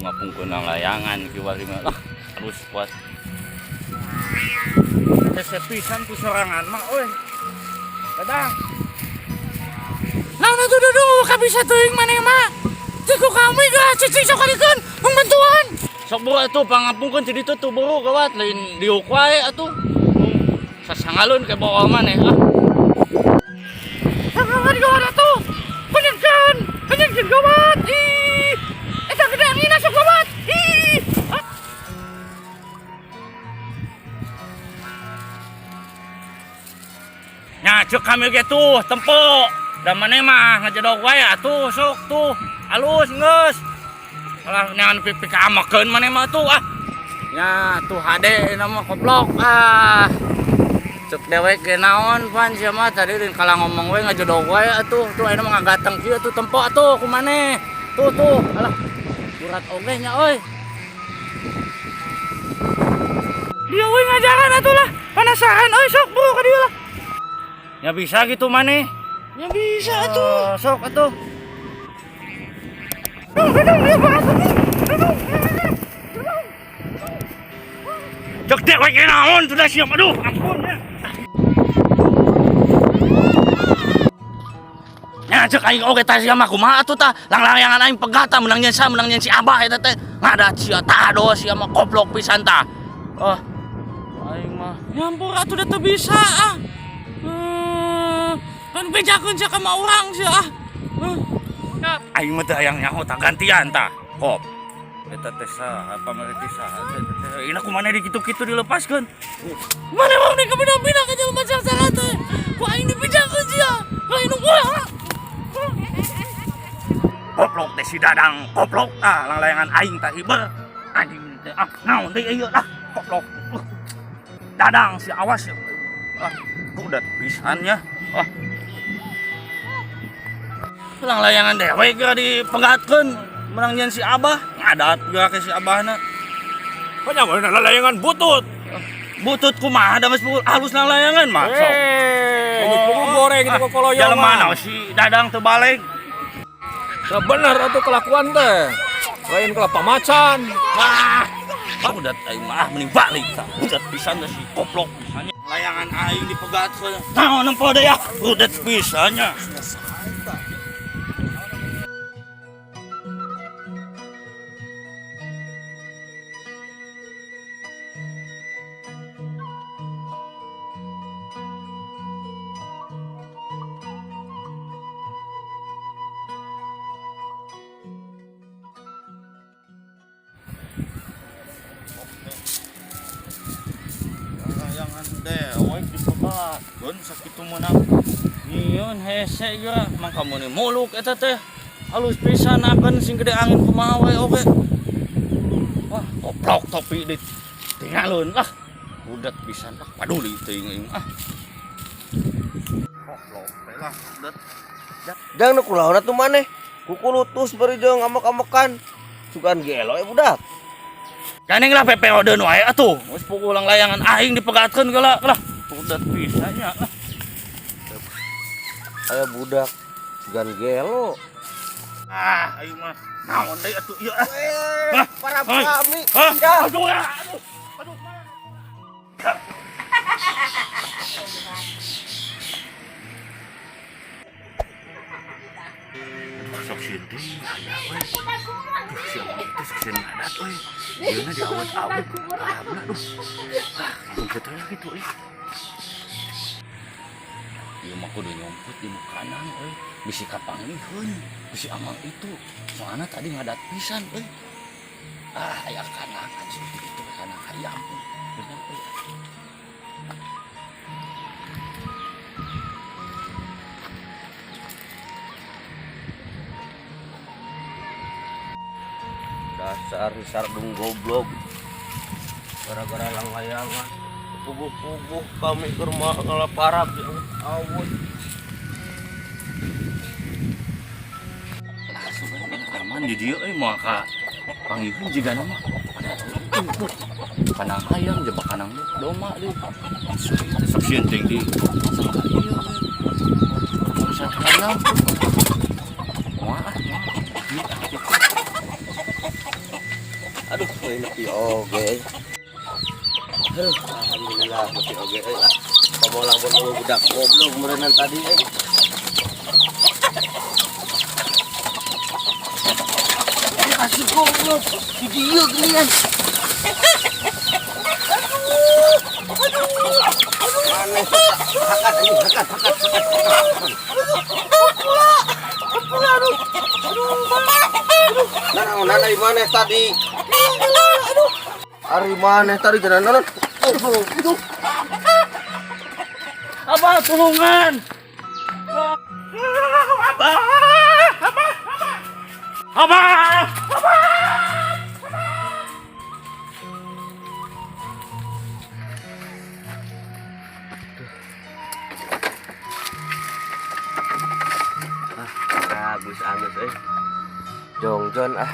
Kudu ngapungkeun layangan kiwari mah lah halus kuat. Hese pisan ku sorangan mah euy. Dadang. Naon atuh Dudung ka bisa teuing maneh mah. Cik ku kami ga cicing sok kadikeun pembantuan. Sok buru atuh pangapungkeun ti ditu tuh buru gawat lain diuk wae atuh. Sasangalun ke bawa maneh ah. Sangawan gawat atuh. Penyenkeun, penyenkeun gawat. Ih. Eta gede angin sok gawat. Ih. Ah. Nya ceuk kami ge tuh tempo. Da maneh mah ngajedog wae atuh sok tuh alus geus. Alah neangan pipi kaamakeun maneh mah tuh ah. Nya tuh hade na mah koplok ah. Cek dewek ge naon pan sia mah tadi lain kalah ngomong we ngajedog wae atuh. Tuh ayeuna mah ngagateng kieu tuh tempo atuh ku maneh. Tuh tuh alah berat oge nya euy. Dia euy ngajaran atuh lah. Penasaran euy sok buru ka dieu lah. Ya bisa gitu maneh. Ya bisa atuh. Oh, sok atuh. Dudung, dudung, dia bahas atuh. Dudung. Dudung. Cek dewek ge naon sudah siap aduh ampun ya. Nya cek aing oge tah sia mah kumaha atuh tah langlayangan aing pegat tah menang nyen sa menang nyen si Abah eta teh ngadat sia tah do sia mah goblok pisan tah. Oh. Aing mah Nyampur atuh da teu bisa ah. Kan bejakeun sia ka urang sia ah. Aing mah teu hayang nyaho tah gantian tah. Kop. Eta teh saha pamareti saha teh eta teh. Ina kumaha di kitu-kitu dilepaskeun. Mana mau nih kebina-bina ke jalan sangsara teh. Ku aing dibejakeun sia. Lain nu urang. Goblok teh si Dadang, goblok tah langlayangan aing tah hiber. Anjing teh ah naon deui ieu lah goblok. Dadang si awas ya. Ah, udah pisannya. Ah. Langlayangan dewek geura dipegatkeun menang nyen si Abah, ngadat geura ke si Abahna. Banyak mana layangan butut. Butut kumaha da geus halus langlayangan mah sok. Eh, oh, goreng itu kok koloyong. Jalan mana si Dadang teu balik. Nah, bener atuh kelakuan teh. Lain kelapa macan. Wah, udah aing mah mending balik tah. Udah pisan si goblok pisannya. Layangan aing dipegatkeun. Naon nempo deui ah, udah pisannya. Layangan dewek dipegatkeun sakitu meunang. Nyieun hese geura mangka meuni muluk eta teh. Halus pisan akeun sing gede angin kumaha wae oge. Wah, goblok topi di tinggalun lah. Budak pisan ah paduli teuing aing ah. Goblok teh lah budak. Jang nu kulaon atuh maneh. Kukulutus bari jeung amek-amekan. Sugan gelo we budak. Gandeng lah pepeodeun wae atuh. Geus puguh layangan aing dipegatkeun geula lah. Budak pisan nya lah. Aya budak sugan gelo. Ah, aing mah naon deui atuh ieu ah. Para kami. Hah? Ya. Aduh, aduh. Aduh. Aduh, sok sieun teh aya we. Aduh, si Amang itu sok sieun ngadat euy. Dieuna diawet-awet. Arabna aduh. Ah, nyumput we kitu euy. Ieu mah kudu nyumput di mukanang euy. Bisi kapanggihkeun, bisi Amang itu. Soalna tadi ngadat pisan euy. Ah, aya kandang anjing itu kandang hayam. Bener euy. Dasar sardung goblok. Gara-gara langlayangan. Puguh-puguh kami ke rumah ngalaparap di awut. Aman di dieu euy moal ka panggihkeun jiga nama. Kandang hayam jebak kandang domba deui. Sok sieun teuing di sama ka ieu. Bangsa kandang. Moal ah, moal. Ieu ah, gitu. Aduh, euy nepi oge. Aduh, alhamdulillah nepi oge euy ah. Komo lamun eueuh budak goblok meureunnan tadi euy. Kasih goblok di dieu geuningan. Maneh hakat anjing, hakat, hakat, hakat. Nah, ari maneh tadi? Ari maneh tadi jalan naon? Aduh. Abah, tulungan. Abah, Abah, Abah, Abah. Bagus angus euy. Jongjon ah.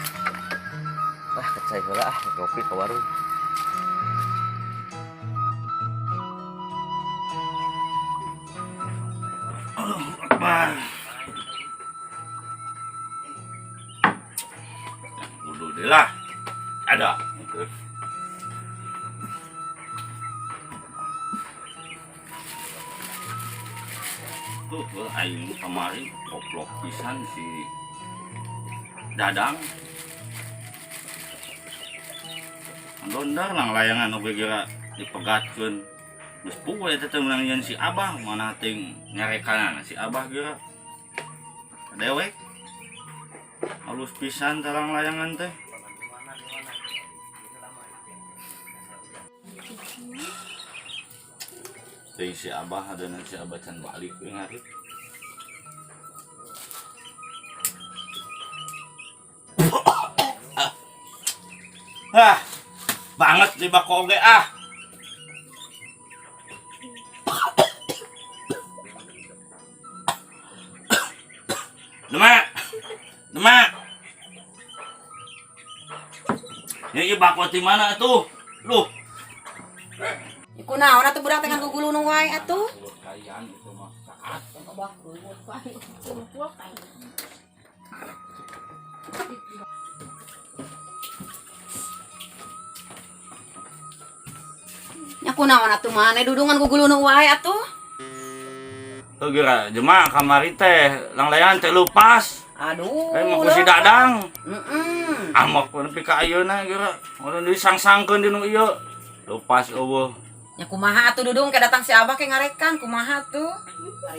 Ah, kecai heula ah, ngopi ke warung. Akbar. Wudu deh lah. Ada. Tuh, aing kemarin koplok pisan si Dadang. Dondar lang layangan oge geura dipegatkeun. Geus puguh eta teh meunang si Abah mana ting nyarekanana si Abah geura. Dewek. Halus pisan talang layangan teh. Teh si Abah ada si Abah can balik we ngarit. Ah, banget di bako oge ah. Demak. Demak. Ya ieu bako ti mana atuh? Luh. Kunaon atuh budak teh gugulunung wae atuh. Kayan itu mah saat. Nya kunaon atuh maneh dudungan gugulunung wae atuh. Tuh geura jema kamari teh langlayan teh lupas. Aduh. Eh mah ku si Dadang. Heeh. Amok pun nepi ka ayeuna geura. Urang disangsangkeun di nu ieu. Lupas eueuh. Nya kumaha atuh Dudung ke datang si Abah ke ngarekan kumaha tuh.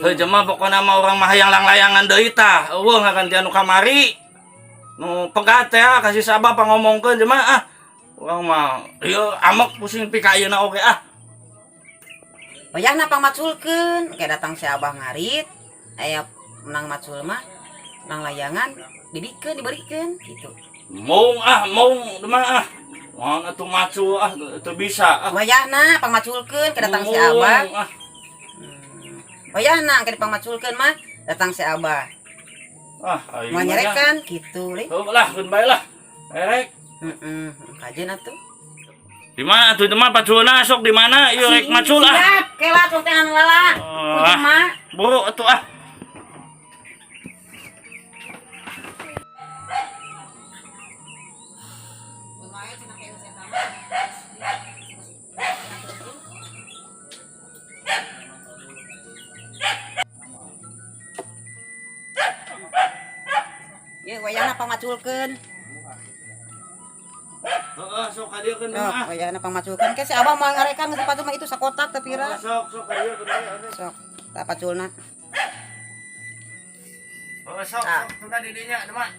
Heuh jema pokona mah urang mah hayang langlayangan deui tah. Eueuh ngagantian nu kamari. Nu pegat teh ah kasih si Abah pangomongkeun jema ah. Urang mah ieu amok pusing nepi ka ayeuna oge ah. Wayahna pangmaculkeun ke datang si Abah ngarit. Aya menang macul mah nang layangan dibikeun diberikeun gitu. Mong ah, mong demah ah. Moal atuh macul ah, teu bisa ah. Wayahna pangmaculkeun ke datang si Abah. Mong, ah. Wayahna ke dipangmaculkeun mah datang si Abah. Ah, aing Moal mah nyerekan gitu leh. Heuh lah, keun bae lah. Erek. Heeh, kajeun atuh. Di mana atuh mah paculna sok di mana ieu rek macul ah. Siap, kela sok teh anu lala. Ah. Kumaha? Buru atuh ah. Ye, wayahna pangmaculkeun. Heeh, sok ka dieu keun Sok, ah. wayahna pangmaculkeun. Ke si Abah moal ngarekan geus sepatu mah itu sakotak teh pira. Sok sok ka dieu keun bae. Sok, tah paculna. Heeh, sok Ah. sok tunda di dinya demak.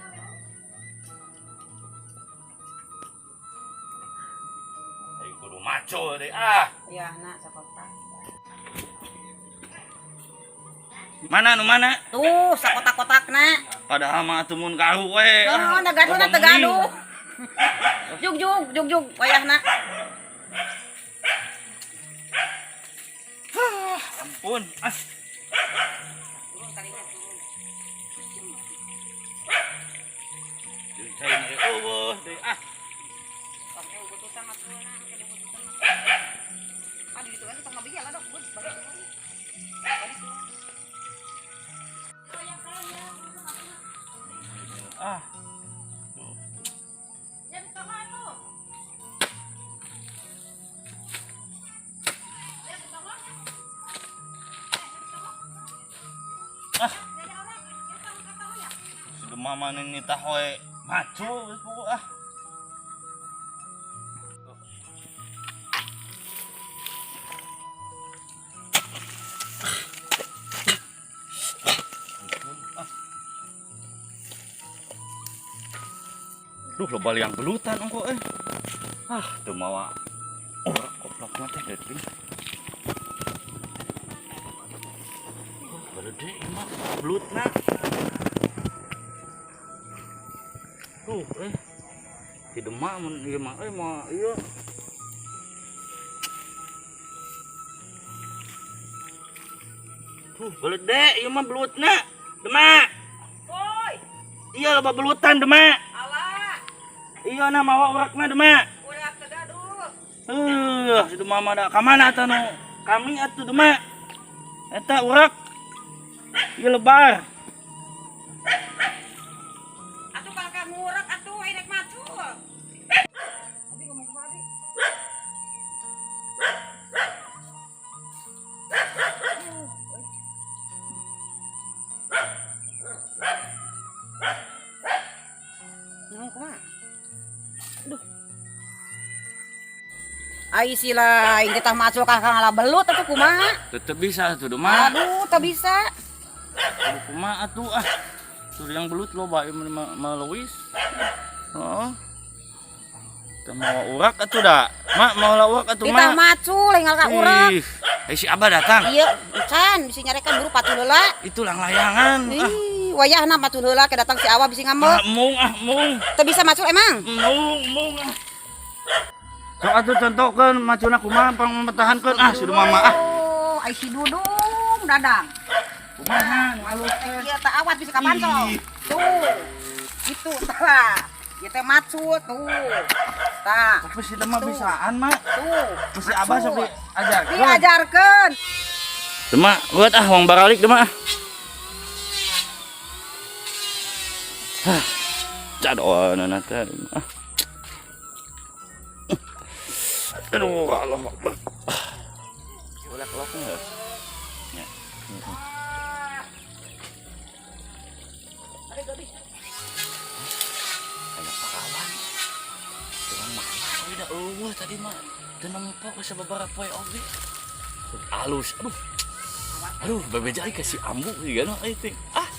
Aing kudu macul deui ah. Wayahna sakotak. Mana nu mana? Tuh, sakotak-kotakna. Padahal mah atuh mun garu we. Oh, da gaduh na teu gaduh. Jug jug jug jug wayahna. Ampun. Ah. Saya nari eueuh deui ah. Ah. Mama nitah we macul geus puguh ah. Duh, loba liang belutan ongko eh. Ah, teu mawa. Urak koplok mah teh geuting. Gede ieu mah belutna. Tuh, eh. Ti Demak mun ieu mah euy mah ieu. Tuh, gede ieu mah belutna. Demak. Woi, Iya loba belutan Demak. alah, Iya na mawa urakna Demak. urak tegaduh. Si Demak mah da ka mana eta nu? Kami atuh Demak. Eta urak. Ieu lebar. Atuh kalau ngurek atuh rek macul. Abi ngomong kumaha Abi? Ngomong kumaha? Aduh. Ai sila aing kita macul ka ngala belut atuh kumaha? Tetep bisa atuh Demak. Aduh, teu bisa. Aduh kumaha atuh ah. Tuh yang belut loba ieu mah leuwis. Heeh. Teu mawa urak atuh da. Mak mawa urak atuh Ditah mak. macul enggal ka urak. Ih, eh, si Abah datang. Iya, can bisa nyarekan buru pacul heula. Itu lang layangan. Ah, Ih, wayahna macul heula ke datang si Awa bisi ah, ngambek. mung ah mung. Teu bisa macul emang? Mung mung ah. Sok atuh contohkeun macuna kumaha pang mempertahankeun ah si mama ah. Oh, ai si Dudung dadang. Kumaha nu alus teh. Ieu teh awas bisa kapancol. Ih. Tuh. Gitu tah. Ieu teh macul tuh. Tah, Tapi si Demak bisaan mak. tuh. Si Abah sok diajarkeun. Diajarkeun. Demak, buat ah wong baralik Demak ah. Hah. Cadoan teh. Ah. Aduh, Allah Akbar. Ulek-uleknya ya. Ya. Aya parawan. Urang mana euy da eueuh tadi mah teu nempo geus sababaraha poe oge. Alus, aduh. Aduh, bebeja ka si Ambu juga no euy teh. Ah.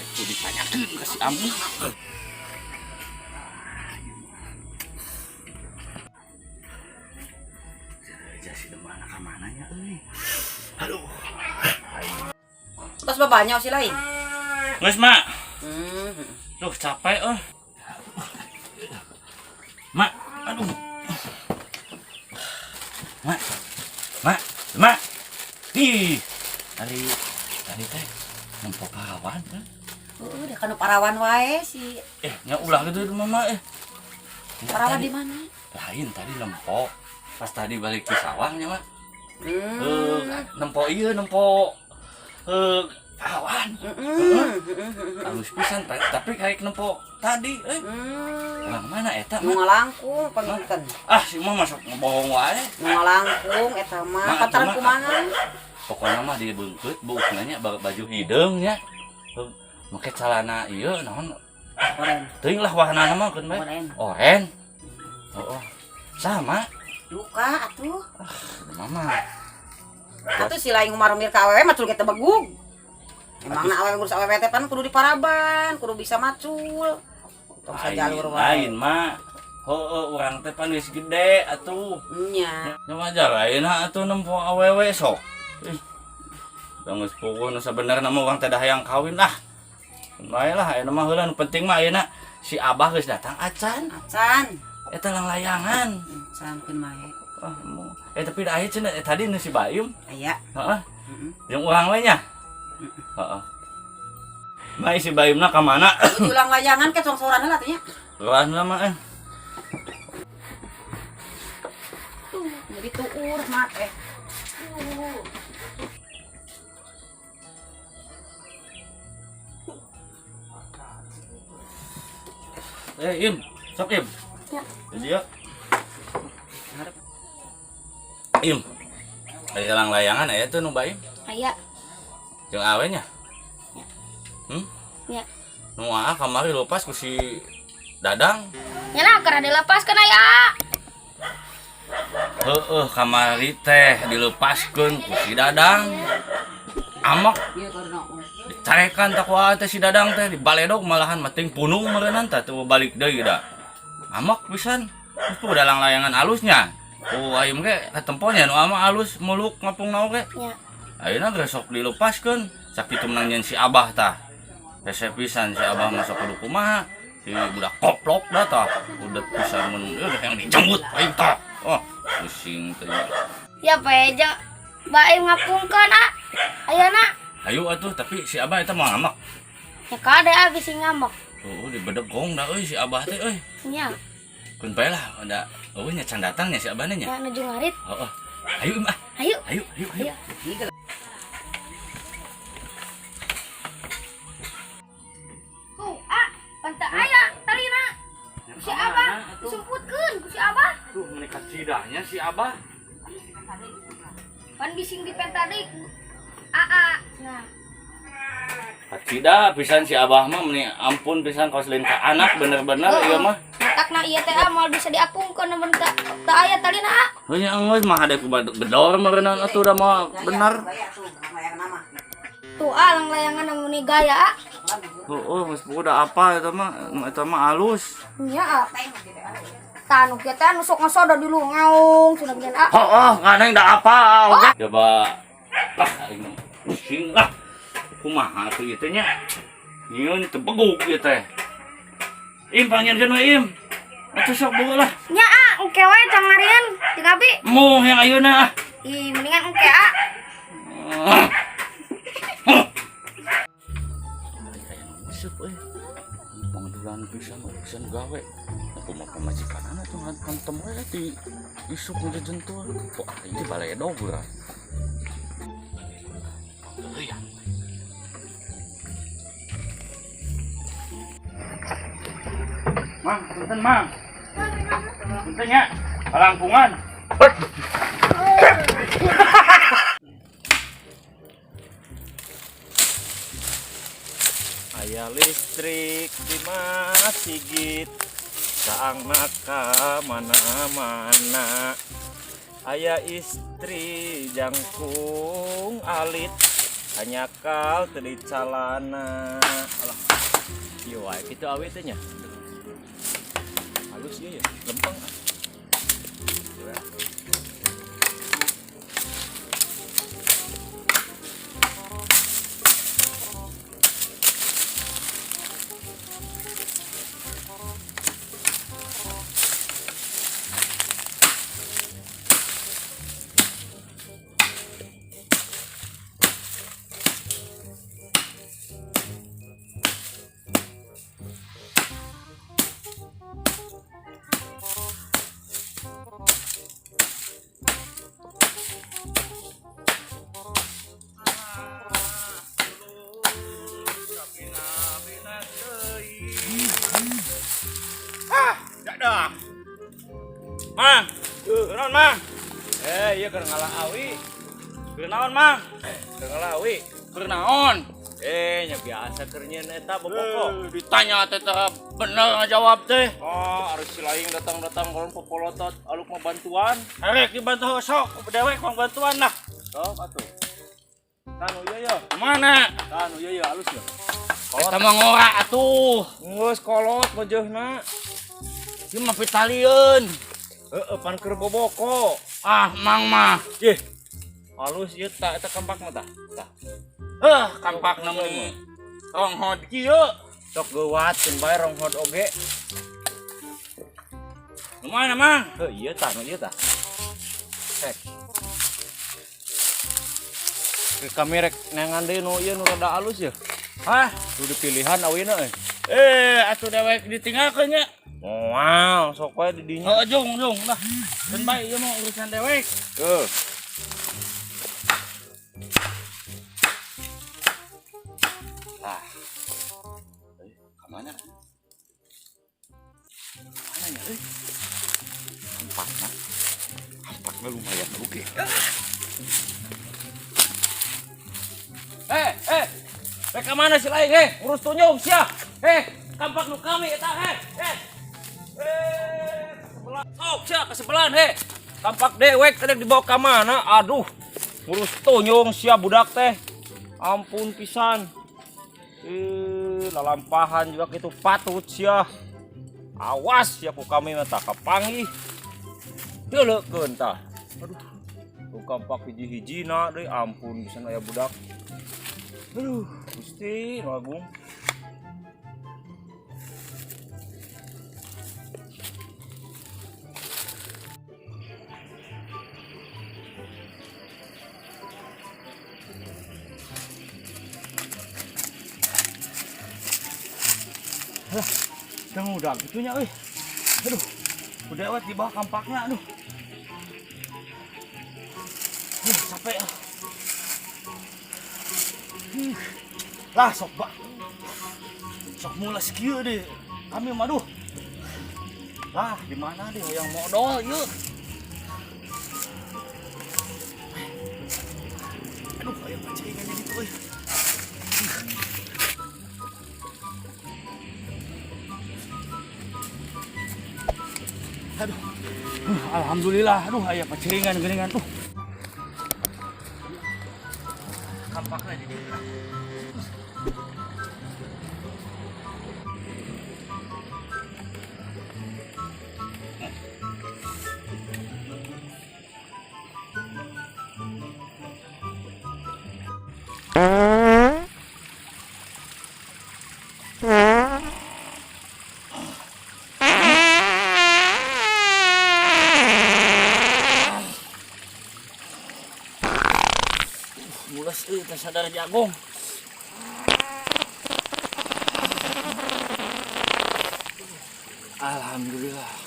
Itu ditanyakeun ka si Ambu. Aja si Demak ka mana nya euy. Aduh. Tos babanyo si lain. Geus, Mak. Hmm. Duh, capek euy. Mak, aduh. Mak. Mak, Mak. Ih, hari tadi teh nempo parawan kan? Heeh, da kanu parawan wae si Eh, nya ulah gitu itu mama eh. parawan Tadi- di mana? Lain tadi nempo. Pas tadi balik ke sawahnya, Mak. Hmm. Eh, nempo ieu nempo eh parawan. Heeh. Halus pisan tapi kayak nempo tadi eh. Orang mana eta, Nu Mak? ngalangkung panginten. Ah, si mah masuk ngebohong wae. Nu ngalangkung eta mah Mak, pantaran atuh, Mak. kumaha? Pokoknya mah dia beungkeut buukna nya baju hideung nya. Make calana ieu naon Oren. teuing lah warnana mah keun bae. Oren. Oren. Oh, oh. Sama. Duka atuh. Mama. Atuh si lain ngumarumir ka awewe macul ge teu begug. Emangna awewe ngurus awewe teh pan kudu diparaban, kudu bisa macul. Tong sajalur wae. Lain mah. Heueuh urang teh pan geus gede atuh. Nya. Nya wajar ayeuna atuh nempo awewe sok. Ih. Da geus puguh nu sabenerna mah urang teh da hayang kawin ah. Bae lah ayeuna mah heula nu penting mah ayeuna si Abah geus datang acan. Acan. Eta lang layangan. Acan keun mae. Ah, mau. Eh tapi da aya cenah eh, tadi nu si Bayum. Aya. Heeh. Heeh. Jeung urang we nya. Heeh. Mai si Bayumna ka mana? Ulang layangan ke songsoran heula atuh nya. Geus lah mah eh. Tuh, jadi tuur mak eh. Tuh. Eh, Im, sok Im. Ya. Jadi ya. Im. Aya lang layangan aya tuh nu baim. Aya. Jeung awe nya. Ya. Hmm? Ya. Nu aa kamari lepas ku si Dadang. Nya nah keur dilepaskeun aya. Heeh, kamari teh dilepaskeun ku si Dadang. Amak dicarekan tak ku aa teh si Dadang teh dibaledog malahan mating punung meureunnan tah teu balik deui da. Amak pisan. Terus udah lang layangan alusnya. Oh, ayam ge katemponya nu ama alus muluk ngapung oge. Nya. Ayeuna geus sok dilepaskeun. Sakitu menang nyen si Abah tah. Hese pisan si Abah masuk kudu kumaha. Si budak koplok dah tah. Udah pisan mun udah yang dijemput aing tah. Oh, pusing teh. Ya peja. Baim ngapungkeun ah. Ayeuna. Ayo atuh, tapi si Abah eta mau ngamak. Ya kade ah bisi ngamuk. Oh, dibedegong dah euy si Abah teh euy. Nya. Keun bae lah ada eueuh nya can datang nya si Abah nya. Ya nuju ngarit. Heeh. Ayo Im ah. Ayo. Ayo, ayo, ayo. Ayo. Tuh, ah, panta aya talina. Si Abah disumputkeun ku si Abah. Tuh meuni kacidahnya si Abah. Pan bising dipenta deui ku Aa. Nah, Kacida pisan si Abah mah meuni ampun pisan kaos lain ka anak bener-bener ieu mah. Matakna ieu teh ah moal bisa diapungkeun mun teu teu aya talina ah. Heuh nya geus mah hade ku bedor meureunnan atuh da mah bener. Tuh ah lang layangan mun gaya ah. Heueuh geus udah apa eta mah alus. Nya ah. Tah nu kieu teh anu sok ngasodo dulu ngaung cenah geus ah. Heueuh nganeng da apa oge. Coba lah aing pusing lah. Kumaha atuh ieu teh nya? Nyieun teu beguk ieu teh. Im pangnyieunkeun we Im. Atuh sok beuk lah. Nya ah engke we cangarieun jeung abi. Moh yang ayeuna ah. Ih mendingan engke ah. Usep euy. Pangadulan pisan urusan gawe. Aku mah pamajikanana tuh ngantem we di isuk ngejentul. Kok aing di baledog urang. Euy. Mang, punten Mang. Punten nya, palangkungan. Aya listrik di masjid, saangna ka mana-mana. Aya istri jangkung alit, hanyakal teu dicalana. Alah, ieu wae kitu awe teh nya. Halus ieu ya, lempeng ah. Dah. Mang, kunaon Mang? Iya keur ngalah awi. Keur naon Mang? Keur ngalah awi. Keur naon? Nya biasa keur nyieun eta boboko. Ditanya teh teh bener ngajawab teh. Oh, harus si laing datang-datang kalau popolotot aluk mah bantuan. Erek dibantu sok, dewek mah bantuan lah. Sok atuh. Tah nu ieu ye. Mana? Tah nu ieu ye alus ye. Eta mah ngora atuh. Geus kolot mejeuhna. Ieu mah pitalieun. Heeh, pan keur boboko. Ah, Mang mah. Ih. Halus ieu tah eta kampak mah tah. Tah. Heuh, kampakna mah ronghod kieu. Sok geuwat keun bae ronghod oge. Nu mana, Mang? Heuh, ieu tah nu ieu tah. Hek. Kami rek neangan deui nu ieu nu rada alus ye. Hah? Kudu dipilihan awina euy. Atuh dewek ditinggalkeun nya. Moal, sok wae di dinya. Heeh, jung, jung lah. Keun bae ieu mah urusan dewek. Heuh. Lah. Ka mana? Kampakna. Kampakna lumayan oge. Eh, eh. Rek ka mana si lain, eh? Urus tunyung sia. Eh, kampak nu kami eta, eh. Eh. Eh, sebelah. Sok sia ke sebelahan, eh. Kampak dewek teh dibawa ka mana? Aduh. Ngurus tunyung sia budak teh. Ampun pisan. Eh, lalampahan juga gitu patut sia. Awas ya ku kami mah tah kapanggih. Deuleukeun tah. Aduh. Tuh kampak hiji-hijina deui, ampun pisan aya budak. Aduh, Gusti, nu agung. Teu udah gitunya euy. Aduh. Udah wet di bawah kampakna aduh. Aduh, capek ah. Lah sok ba. Sok mulas kieu deh. Kami mah aduh. Lah, di mana deh yang modal ieu? Aduh, aya pacingan di ditu euy. Aduh. Alhamdulillah, aduh aya paciringan geuningan tuh. Kampakna di dieu. Mules euy teh sadar jagung. Alhamdulillah.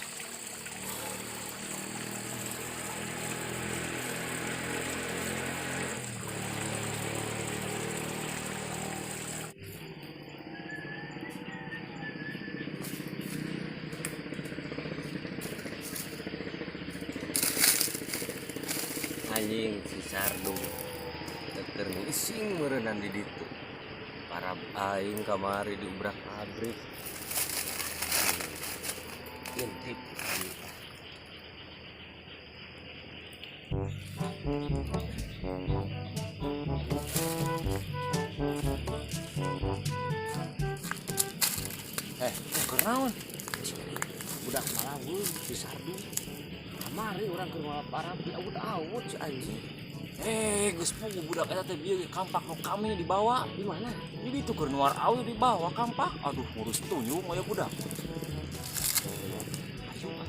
Anjing si Sardu keur ngising meureunnan di ditu. Para aing kamari diubrak-abrik. Intip. Eh, kunaon? Budak malawu si Sardu. Kamari urang keur ngala parab diawut-awut si anjing. Eh, geus puguh budak eta teh bieu kampak nu kami dibawa. Di mana? Di ditu keur nuar awi dibawa kampak. Aduh, ngurus tunyung aya budak. Ayo ah.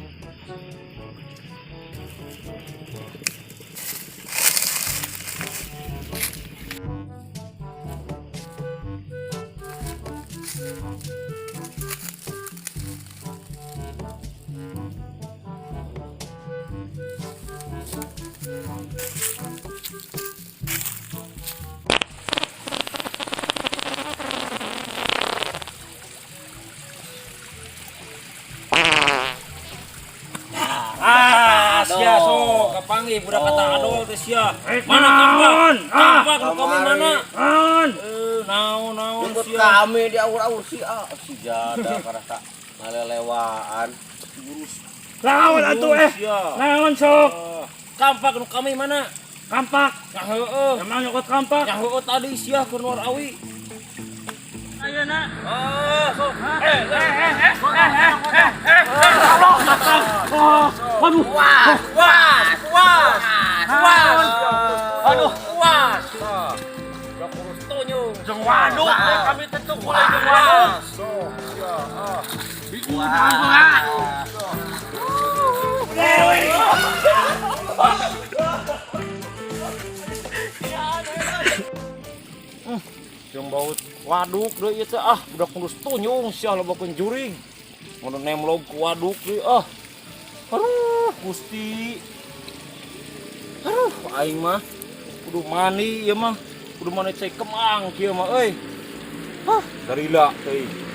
Ah, sia sok kapanggih budak kata adol teh sia. Mana kampak? Kampak nu kami mana? Eh, naon naon Jemput sia. kami di aur-aur si ah si jada karasa ngalelewaan. Lawan atuh eh. Sia. Lawan sok. Kampak nu kami mana? Kampak. Ya heueuh. Emang nyokot kampak. Ya heueuh tadi sia keur nuar awi. Ayeuna. Ah, sok. Eh, eh, eh, eh, eh, eh, eh, eh. Oh, aduh. Was, was, was, was. Aduh. Was. Budak urus tunyung. Jeung waduk eh, kami tentu mulai jeung waduk. Sok sia. Ah. Diudang ah. Jeung baut waduk deui ieu teh ah, budak ngurus tunyung sia lobakeun jurig. Mun nemlog ku waduk deui ah. Aduh, Gusti. Aduh, aing mah kudu mani ieu mah. Kudu mani cai kemang kieu mah euy. Hah, garila teuing.